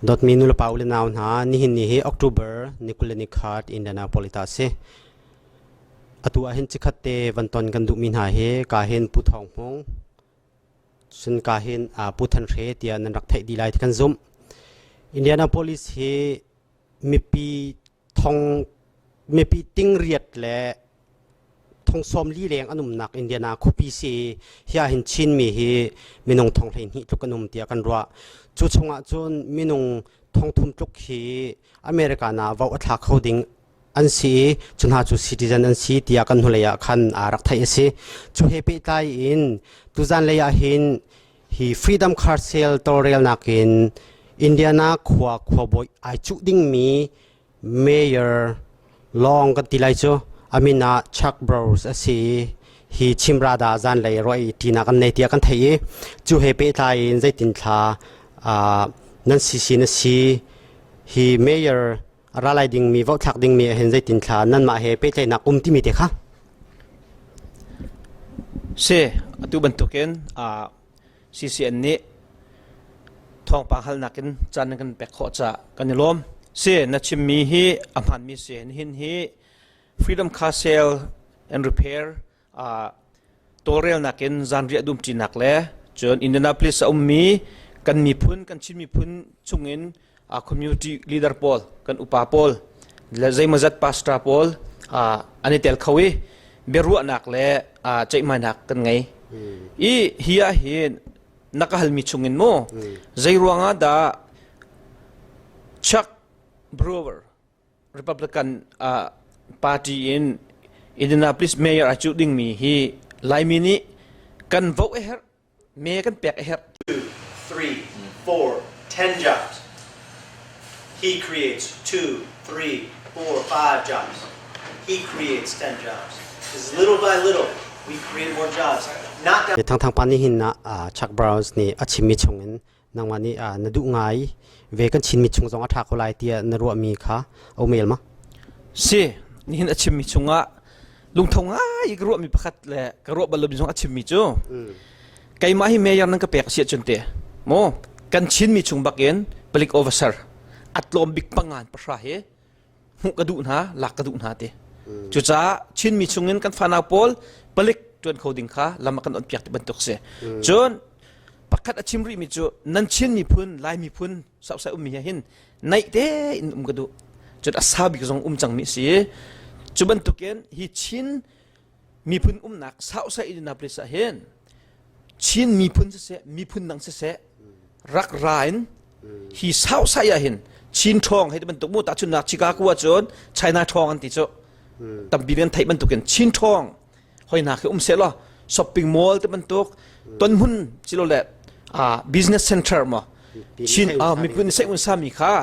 Dawtmi nulepa u le nau hna, nihin ni hi October ni 23 Indianapolis ah a si. Atu ah hin chikkhat te van ton kan duhmi hna hi ka hin Pu Thawng Hmung, cun ka hin Pu Than Hre tiah nan rak theih dih lai ti kan zumh. Indianapolis hi mipi thong mipi tingriat le thong 40 leng an umnak Indiana khuapi si hi ah hin Chinmi hi minung thong 12 tluk an um tiah kan ruah. Cu chungah cun minung thong thum tluk hi America na vote a thla kho ding an si i cu hna cu citizen an si tiah kan hnulei ah khan aa rak theih a si. Cu he pehtlai in tuzan lei ah hin hi Freedom Car Sale tawlrelnak in Indiana khua khuabawi ai cuh dingmi Mayor lawng kan ti lai cu a min ah Chuck Bros a si i hi Chimrada zanlei ruah i ṭinak an nei tiah kan theih i cu he pehtlai in zeitin thla nan CC na si hi Mayor a ra lai dingmi vote thlak dingmi ah hin zeitin thla nanmah he pehtlaihnak um timi te kha Si, atu bantukin uh, CCN nih thawngpang halnak in caan nan kan pek khawh caah kan i lawm. Si, na chimmi hi a hmaanmi si. Nihin hi Freedom Car Sale and Repair tawlrelnak in zanriah dumṭinak le cun Indianapolis a ummi kan miphun kan Chin miphun chungin community leader pawl kan upa pawl le zeimawzat pastor pawl an i tel kho i biaruahnak le ceihmainak kan ngei. I hi ah hin na ka halmi chungin mu zei ruangah dah Chuck Brewer Republican uh, party in Indianapolis mayor a cuh dingmi hi Laimi nih kan vote a herh, me kan pek a herh. Two, three, four, 10 jobs. He creates two, three, four, five jobs. He creates 10 jobs. This is little by little, we create more jobs. Not that Thangthang pa nih hin ah Chuck Browns nih a chimmi chungin nangmah nih na duh ngai ve kan Chinmi chung zong a ṭha ko lai tiah na ruahmi kha a um el ma? Si, nihin a chimmi chungah lungtho ngai i ka ruahmi pakhat le ka ruah bal lomi zong a chimmi cu keimah hi mayor nan ka pek a si ahcun te maw kan Chinmi chung bakin palik officer a tlawm bik pangan pahra hi hmuh ka duh hna lak ka duh hna ti cucaah Chinmi chungin kan fanau pawl palik ṭuan kho ding kha lam a kan on piak ti bantuk si cun pakhat a chim rihmi cu nan Chin miphun Lai miphun sausai ummi he hin naih tein um ka duh cun a sau bik zong um cangmi si cu bantukin hi Chin miphun umnak sausai Indianapolis ah hin Chin miphun siseh miphun dang siseh rak ra in hi sausai ah hin Chin ṭhawng hei ti bantuk mu tahchunnak Chicago ah cun China ṭhawng an ti cu tampi an theih bantukin Chin ṭhawng hoi hna khi um seh law shopping mall te bantuk tonhmun silo le business center maw Chin miphun sei un sami kha.